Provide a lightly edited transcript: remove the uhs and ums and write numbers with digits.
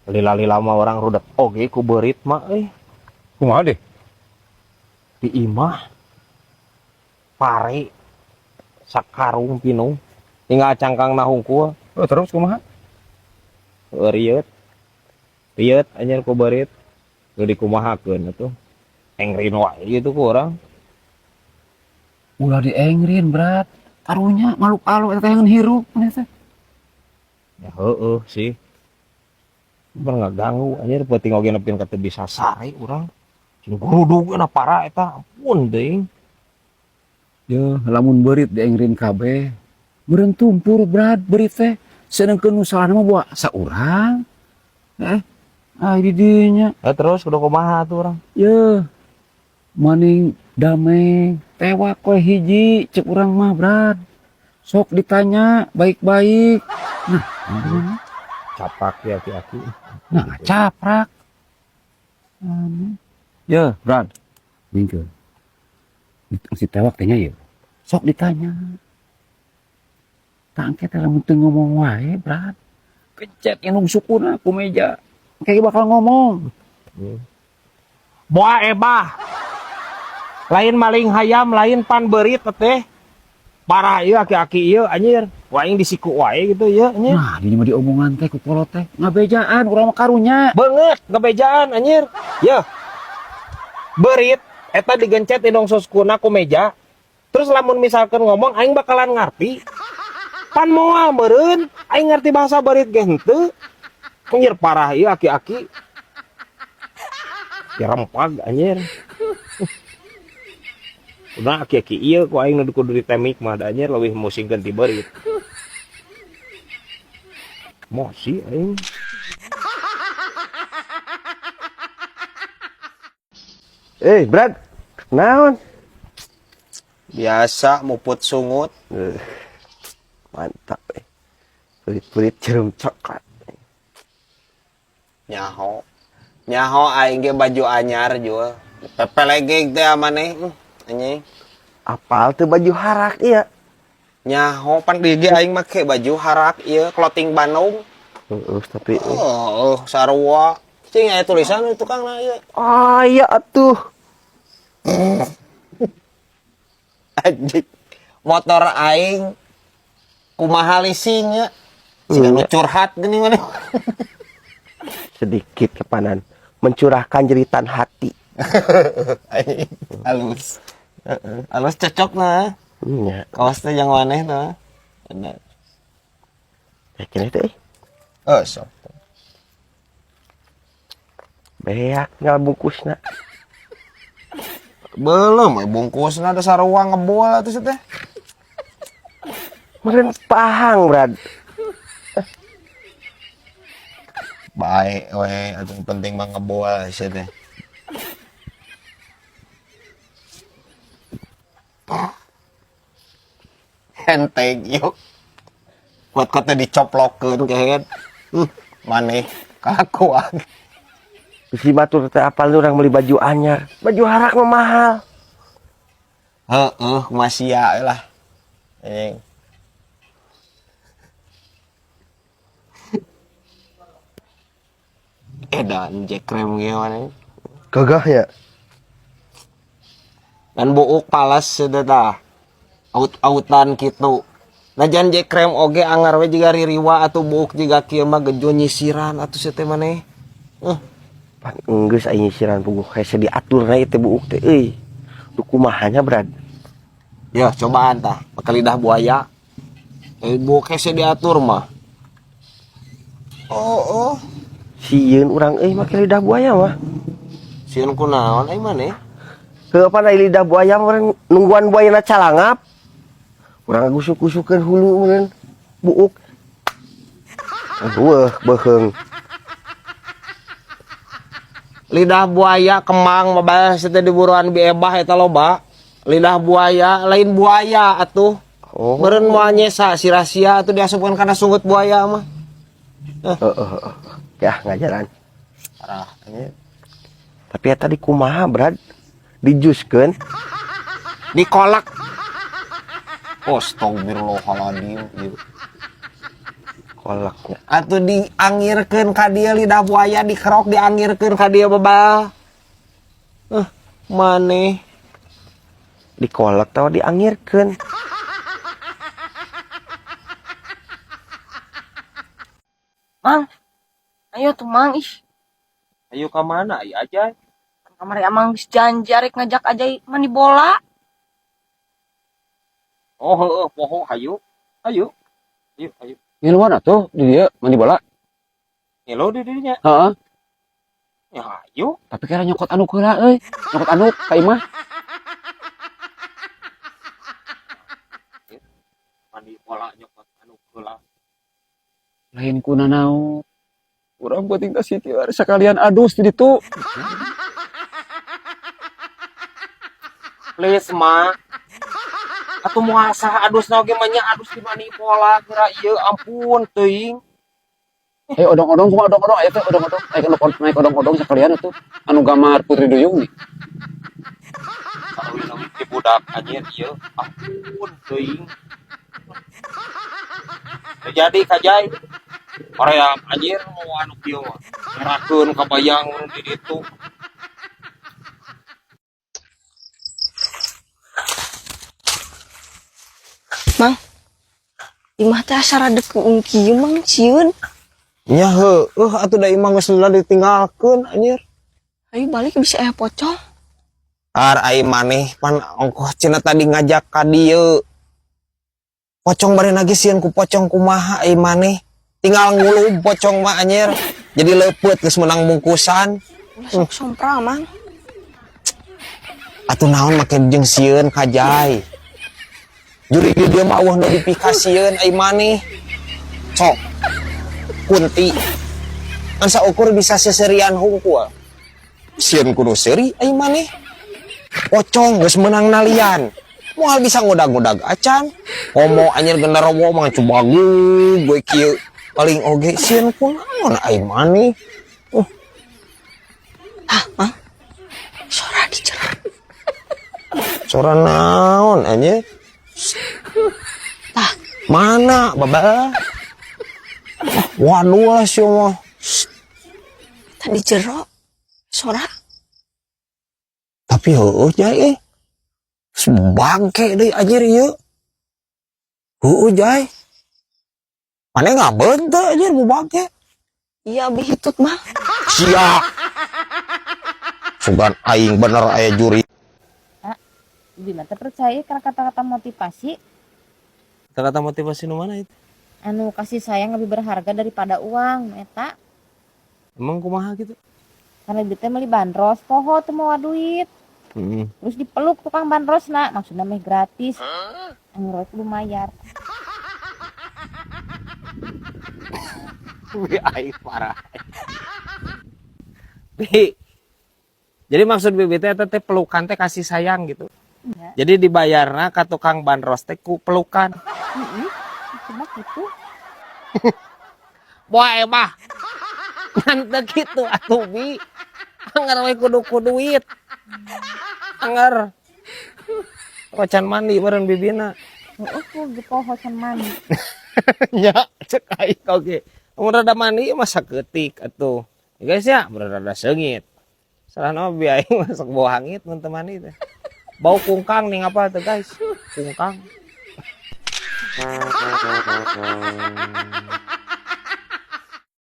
Lila-lila mah orang rudet oge ku beurit mah euy. Kumaha deh? Di imah pare sakarung pinuh tinggal cangkangna hungkul. Oh, terus kumaha? Rieut. Rieut anjir ku beurit. Nu dikumahakeun atuh. Engrin wae gitu ku urang. Ulah diengrin, Brad. Karunya makhluk alus eta teh hirup maneh teh. Ya heueuh sih. Bener ngaganggu anjir peuting oge nepikeun ka teu bisa sare urang. Cing gurudug na para eta ampun teuing. Yeuh, lamun beurit diengrin kabeh, meureun tumpur, Brad, beurit teh. Sedengkeun nu salahna mah boa saurang. Ah di dinya. Terus kudu kumaha atuh urang? Yeuh. Maning damai, tewak we hiji cek urang mah, Brad. Sok ditanya baik-baik. Nah, mana? Capak ya aki-aki. Nah, caprak. Aneh. Ya, Brad. Ningkeun. Si tewak teh nya ieu. Sok ditanya. Tangke teh lamun teu ngomong wae, Brad. Kencet indung sukuna ku meja. Kayak bakal ngomong. Boa ebah. Lain maling hayam, lain pan beurit teh. Parah ieu aki-aki ieu anjir. Wa aing disiku wae gitu ieu anjir. Nah, di mah diomongan teh ku kolot teh. Ngabejaan urang mah karunya. Beungeut ngabejaan anjir. Yeuh. Beurit eta digencet indung sukuna ku meja. Terus lamun misalkan ngomong aing bakalan ngarti. Pan moal meureun, aing ngarti bahasa beurit ge henteu. Anjir parah ieu aki-aki. Ya rempag anjir. Udah aki-aki ieu ku aing nu kudu ditemik mah da anjir leuwih musingkeun ti beurit. Mosi aing. Brad. Naon? Biasa muput sungut. Mantap. Berit-berit jarum coklat. Nyaho. Nyaho aing ge baju anyar jual. Pepelegeg teh maneh anjing. Apal teu baju harak ieu? Nyaho pan di ge aing make baju harak ieu clothing Bandung. Heeh, tapi oh, sarua. Cing aya tulisan di tukangna ieu. Ah, iya atuh. Anjing. Motor aing kumaha leasing nya. Siga nu curhat geuning maneh. Sedikit kepanan mencurahkan jeritan hati. Anjing, halus. Halus cocok nah. Nya. Kawas teh jang maneh tah. Bener. Ya kene teh. Oh, sok. Beak tinggal bungkusna. Belum, bungkusna ada sarua ngebol atuh teh. Meureun pahang, Brad. Baik we, atuh penting mah ngebol sia teh. Enteng yuk. Kuat-kuatnya dicoplokeun kehed. Maneh kalakuan. Si batur teh apal urang beli baju anyar. Baju harak mah mahal. Heeh, kumaha sia lah. Anjing. Edan Jack krem ge maneh. Gagah ya. Dan buuk palas sudah tah. Aut-autan kitu. Najan Jack krem oge angar we jiga ririwa atuh buuk jiga kieu mah gejo nyisiran atuh sia teh maneh. Pan enggeus aing nyisiran puguh hese diatur na ieu teh buuk teh euy. Duh kumaha nya, Brad? Ya, cobaan tah, pakai lidah buaya. Buuk hese diatur mah. Oh, oh. Sieun urang euy make lidah buaya mah. Sieun kunaon aing maneh? Heuh pan ai lidah buaya mah urang nungguan buayana calangap. Urang ngagusuk-gusukeun hulu meureun buuk. Weuh beuheung. Lidah buaya kemang mah bae teh diburuan biebah eta loba. Lidah buaya lain buaya atuh. Oh. Meureun moal nyesa si rahasia atuh diasupkeun kana sungut buaya mah. Heeh. Ya ngajaran. Parah anjir. Tapi eta di kumaha, Brad? Dijuskeun? Dikolak. Astagfirullahaladzim. Dikoleknya. Atuh diangirkeun ka dieu lidah buaya dikerok diangirkeun ka dieu bebal. Maneh Dikolek tau diangirkeun. Mang, ayo tuh Mang, ih. Ayo ka mana ai aja? Kamari amang geus janji arek ngajak aja mandi bola. Oh heueuh poho hayu. Ayo. Ayo ayo. Ngiluan atuh di dieu mandi bola. Ngilu di dinya. Heeh. Ya hayu. Tapi kira nyokot anduk heula euy. Nyokot anduk ka imah. Mandi bola nyokot anduk heula. Lain ku nanaon. Urang penting ka Siti sakalian adus di ditu. Please ma. Atuh moal sah adusna oge mah nya adus di mandi bola geura ieu ampun teuing. Ayo odong-odong kumaha odong-odong aya teh odong-odong. Naik naik odong-odong sakalian atuh. Anu gambar Putri Duyung nih. Saleuwi-leuwi ti budak anjir ieu ampun teuing. Teu jadi kajai. Hoream anjir mau anu kieu mah. Ngerakeun kabayang di ditu. Mang, imah teh asa rada keung kieu Mang sieun. Nya heueuh atuh da imah geus lila ditinggalkeun anjir. Ayo balik bisa aya pocong. Ar ai maneh pan ongkoh cenah tadi ngajak ka dieu. Pocong bari lagi sieun ku pocong kumaha ai maneh. Tinggal ngulub pocong mah anjir. Jadi leupeut geus meunang bungkusan. Ulah sok sompral Mang. Atuh naon make jeung sieun kajai. Juri di dieu mah eueuh nu dipikasieun ai maneh. Sok. Kunti. Kan saukur bisa seserian hungkul. Sieun kudu seuri ai maneh. Pocong geus meunang nalian. Moal bisa ngudag-ngudag acan. Komo anjir genderowo mah cubagu gue kieu. Paling oge sieun kunaon ai maneh. Ah, Mang. Sora di jero. Sora naon anjir? Tah. Mana baba? Waduh lah sih mah. Tadi jero. Sora. Tapi heueuh jai euy. Bangke deui anjir ieu. Heueuh jai. Mane ngabeun teu anjir bu bangke. Iya abi hitut Mang. Sia. Sugan aing bener aya juri. Bibi mah teh percaya karena kata-kata motivasi. Kata-kata motivasi nu mana itu? Anu kasih sayang lebih berharga daripada uang eta. Emang kumaha gitu? Karena bibi teh meuli bandros poho teu mawa duit. Terus dipeluk tukang bandrosna, maksudnya meh gratis. Anu roy kudu mayar. Wih, aing parah. Bi. Jadi maksud bibi teh eta teh pelukan teh kasih sayang gitu. Iya. Jadi dibayarna ka tukang bandros teh ku pelukan. Heeh. Cuma gitu. Boy mah. Ngan teu kitu atuh bi. Anger we kudu ku duit. Anger. Kocan mandi meureun bibina. Heeh, ku poho can mandi. Nya cek aing oge. Mun rada mandi mah saketik atuh. Ya guys ya, mun rada seungit. Salahna mah bi aing mah sok bau hangit mun teu mandi teh. Bau kungkang nih ngapal tuh guys. Kungkang.